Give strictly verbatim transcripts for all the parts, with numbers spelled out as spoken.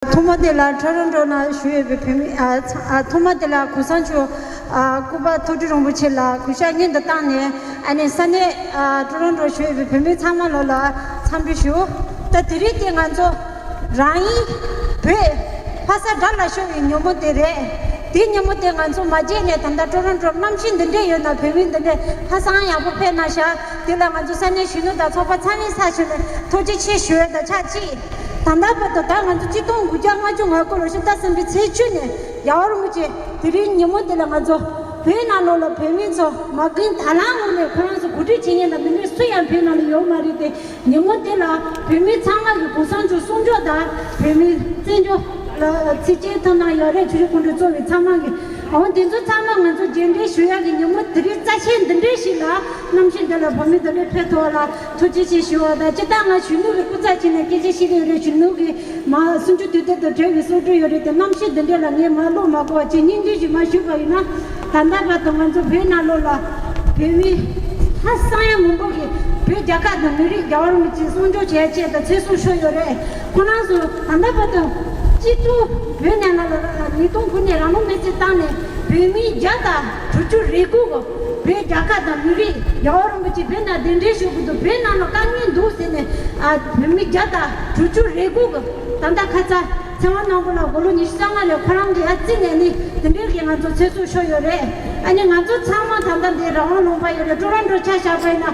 ཐོག་མ་དེ་ལ་ཊོ་རོན་ཊོ་ན་བཞུགས་ཡོད་པའི་བོད་མི་ཨ་ཚ་ཨ་ཐོག་མ་དེ་ལ་གོང་ས་མཆོག་ཨ་སྐུ་པར་མཐོ་གྲས་རིན་པོ་ཆེ་ལ་གུས་ཞབས་སྙིང་དུ་བཏང་ནས། ཨ་ནི་ས་གནས་ཨ་ཊོ་རོན་ཊོ་བཞུགས་ཡོད་པའི་བོད་མི་ཚང་མ་ལོ་ལ་འཚམས་འདྲི་ཞུ། ད་དེ་རིང་དེ་ང་ཚོ་རང་ཡིན་བོད་ལྷ་ས་དགྲ་ལ་ཤོར་བའི་ཉིན་མོ་དེ་རེད། དེའི་ཉིན་མོ་དེ་ང་ཚོ་མ་བརྗེད་ནས། ད་ལྟ་ཊོ་རོན་ཊོ་གནམ་གཤིས་འདི་འདྲས་ཡོད་ན། བོད་མི་འདི་འདྲས་ཧ་སང་ཡག་པོ་ཕེབས་གནང་ཤག་དེ་ལ་ང་ཚོ་ས་གནས་གཞོན་ནུ་དང་ཚོགས་པ་ཚང་མའི་ས་ཞོན་ནས་ཐུགས་རྗེ་ཆེ་ཞུ་ཡ་དང་ཆབས་ཅིག་ད་ལྟ་བར་དུ་ད་ང་ཚོ་གཅིག་སྟོང་དགུ་བརྒྱ་ལྔ་བཅུ་ང་དགུ་ལོ་ཕྱི་ཟླ་གསུམ་པའི་ཚེས་བཅུ་ནས་རྒྱལ་བ་རིན་པོ་ཆེ་དེ་རིང་ཉིན་མོ་འདི་ལ་ང་ཚོ་བོད་ནང་ལོགས་ལ་བོད་མི་ཚོ་མ་རྒན་དར་ལམ་ངོས་ནས་ཁོ་རང་ཚོ་གོ་སྒྲིག་བྱེད་མཁན་དང་མི་མི་སུ་ཡང་བོད་ནང་ལ་ཡོད་མ་རེད་དེ། ཉིན་མོ་དེ་ལ་བོད་མི་ཚང་མ་གིས་གོང་ས་མཆོག་གསུང་ཆོས་དང་བོད་མི་བཙན་བྱོལ་ལ་ཚིག་བཅད་ཐོག་ན་ཡོད་རེད། ཆོས་རྗེ་སྐུ་ཕྲེང་གཙོ་བའི་ཚང་མ་གིས། འོ་དེ་ཚོ་ཚང་མ་ང་ཚོ་རྗེས་དྲན་ཞུ་ཡག་གི་ཉིན་མོ་དེ་རིང་རྩ་ཆེན་འདི་འདྲའི་ཞིག་ལ། གནམ་གཤིས་འདི་ལ་བོད་མི་འདི་འདྲའི་ཕེབས་ཐུབ་པ་ལ་ཐུགས་རྗེ་ཆེ་ཞུ་བ་དང་། སྤྱིར་བཏང་ང་གཞོན་ནུ་གི་སྐུ་ཚབ་བྱས་ནས་སྐད་ཆ་བཤད་ཀྱི་ཡོད་རེད། གཞོན་ནུ་གི་མ་སུམ་ཅུ་དོན་གཉིས་དང་བྲལ་བའི་གསུང་གྲོས་ཡོད་རེད་དེ། གནམ་གཤིས་འདི་འདྲ་ལ་ངས་མ་བློ་མ་འགོག་པ་བྱས་སྙིང་བསྡུས་ཤིག་མ་ཞུས་པ་ཡིན་ན། ད་ལྟ་བར་དུ་ང་ཚོ་བོད་ནང་ལོགས་ལ་བོད་མི་ཧ་སང་ཡ་མང་པོ་གིས་བོད་རྒྱལ་ཁབ་དང་མི་རིགས་རྒྱལ་བ་རིན་པོ་ཆེ་གསུང་ཆོས་བྱས་ཆེད་དུ་ཚེ་སྲོག་ཤོར་ཡོད་རེད། ཁོ་རང་ཚོ་ད་ལྟ་བར་དུ་སྤྱི་ཚོགས་བོད་ནང་ལ་ལ་ལ་ཉིས་སྟོང་དགུ་ནས་རང་དབང་མེད་ཚེ་བཏང་ནས་བོད་མི་བརྒྱ་དང་དྲུག་ཅུ་རེ་དགུ་གི་བོད་རྒྱལ་ཁབ་དང་མི་རིགས་རྒྱལ་བ་རིན་པོ་ཆེ་བོད་ནང་གདན་འདྲེན་ཞུ་གི་འདུག་བོད་ནང་ལ་དཀའ་ངལ་འདུག་ཟེར་ནས། ཨ་བོད་མི་བརྒྱ་དང་དྲུག་ཅུ་རེ་དགུ་གི་ད་ལྟ་ཁ་ཚ་ཚེ་དབང་ནོར་བུ་ལགས་དགུང་ལོ་ཉི་ཤུ་རྩ་ལྔ་ལ་ཁོ་རང་གི་ཨ་རྩིས་ནས་ནི་དེ་འདྲའི་གི་ང་ཚོ་ཚེ་སྲོག་ཤོར་ཡོད་རེད། ཨ་ནི་ང་ཚོ་ཚང་མ་ད་ལྟ་འདི་རང་དབང་ལུང་པ་ཡོད་རེད། ཊོ་རོན་ཊོ་ཆ་བཞག་པ་ཡིན་ན་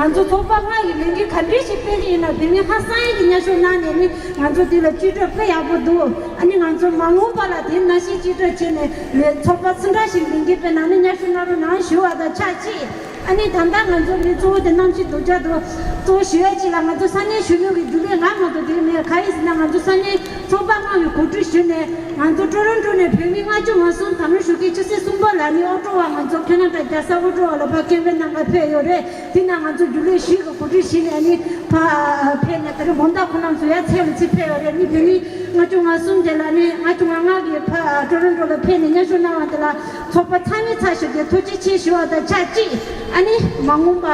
ང་ཚོ་ཚོགས་པ་ལྔ་ཡི་ལས་འགུལ་ག་འདྲའི་ཞིག་སྤེལ་གི་ཡིན་ན། དེ་ནི་ཧ་སང་ཡ་གི་མཉམ་ཞུགས་གནང་ནས་ནི་ང་ཚོ་འདི་ལ་བཅོས་སྒྲིག་དཔེ་ཡག་པོ་འདུག་ཨ་ནི་ང་ཚོ་མ་འོངས་པ་ལ་དེ་ནང་བཞིན་བཅོས་སྒྲིག་བྱས་ནས་ལས་ཚོགས་པ་སུ་འདྲ་ཞིག་ལས་འགུལ་སྤེལ་གནང་ནས་མཉམ་ཞུགས་གནང་རོགས་གནང་ཞུ་བ་དང་ཆབས་ཅིག་ཨ་ནི་ད་ལྟ་ང་ཚོ་ནི་གཙོ་བོ་དེ་གནམ་གཤིས་སྡུག་ཅག་འདུག་གཙོ་བོ་ཞུ་ཡ་ཅིག་ལ་ང་ཚོ་ས་གནས་གཞོན་ནུ་གི་རྒྱུན་ལས་ང་མ་གཏོགས་དེ་མེད། ག་ཡིན་ཟེར་ན་ང་ཚོ་ས་གནས་ཚོགས་པ་ལྔ་གི་གོ་སྒྲིག་ཞུས་ནས་ང་ཚོ་ཊོ་རོན་ཊོ་ནས་བོད་མི་ལྔ་བཅུ་ང་གསུམ་ད་རུང་ཞོགས་ཀའི་ཆུ་ཚོད་གསུམ་པ་ལ་ནི་ཨོ་ཊོ་བ་ང་ཚོ་ཁེ་ན་ཌ་རྒྱལ་ས་ཨོ་ཊོ་བ་ལ་ཕར་ཁེམ་པིང་གནང་ག་ཕེབས་ཡོད་རེད། དེ་ན་ང་ཚོ་རྒྱུན་ལས་བཞི་གི་གོ་སྒྲིག་ཞུས་ནས་ནི་ཕར་ཕེབས་ནས་ད་རུང་དགོང་དག་ཁོ་རྣམ་ཚོ་ཡར་ཚེ་ལ་ཚེ་ཕེབས་ཡོད་རེད། ནི་བོད་མི་ལྔ་བཅུ་ང་གསུམ་དེ་ལ་ནི་ལྔ་བཅུ་ང་ལྔ་གི་ཕར་ཊོ་རོན་ཊོ་ལ་ཕེབས་ནས་མཉམ་ཞུགས་གནང་བ་དེ་ལ། ཚོགས་པ་ཚང་མའི་ཚབ་ཞུས་ཏེ་ཐུགས་རྗེ་ཆེ་ཞུ་བ་དང་ཆབས་ཅིག་ཨ་ནི་མ་འོངས་པ་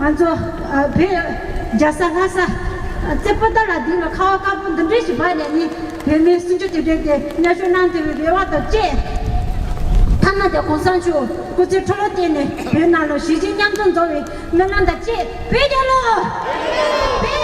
ང་ཚོ་ཨ་བོད་རྒྱལ་ས་ལྷ་ས་ཨ་རྩེ་པོ་ཏ་ལ་འདི་ལ་ཁ་བ་དཀར་པོ་འདི་འདྲ་ཞིག་བབས་ནས་ནི་བོད་མི་སུམ་ཅུ་དེ་འདྲས་ཀྱི་མཉམ་ཞུགས་གནང་ཐུབ་པའི་རེ་བ་དང་བཅས། མཐའ་མ་དེ་གོང་ས་མཆོག་སྐུ་ཚེ་ཁྲི་ལོ་བརྟན་ནས་བོད་ནང་ལ་གཞིས་བྱེས་མཉམ་འཛོམས་རྫོགས་པའི་སྨོན་ལམ་དང་བཅས། བོད་རྒྱལ་ལོ། བོད་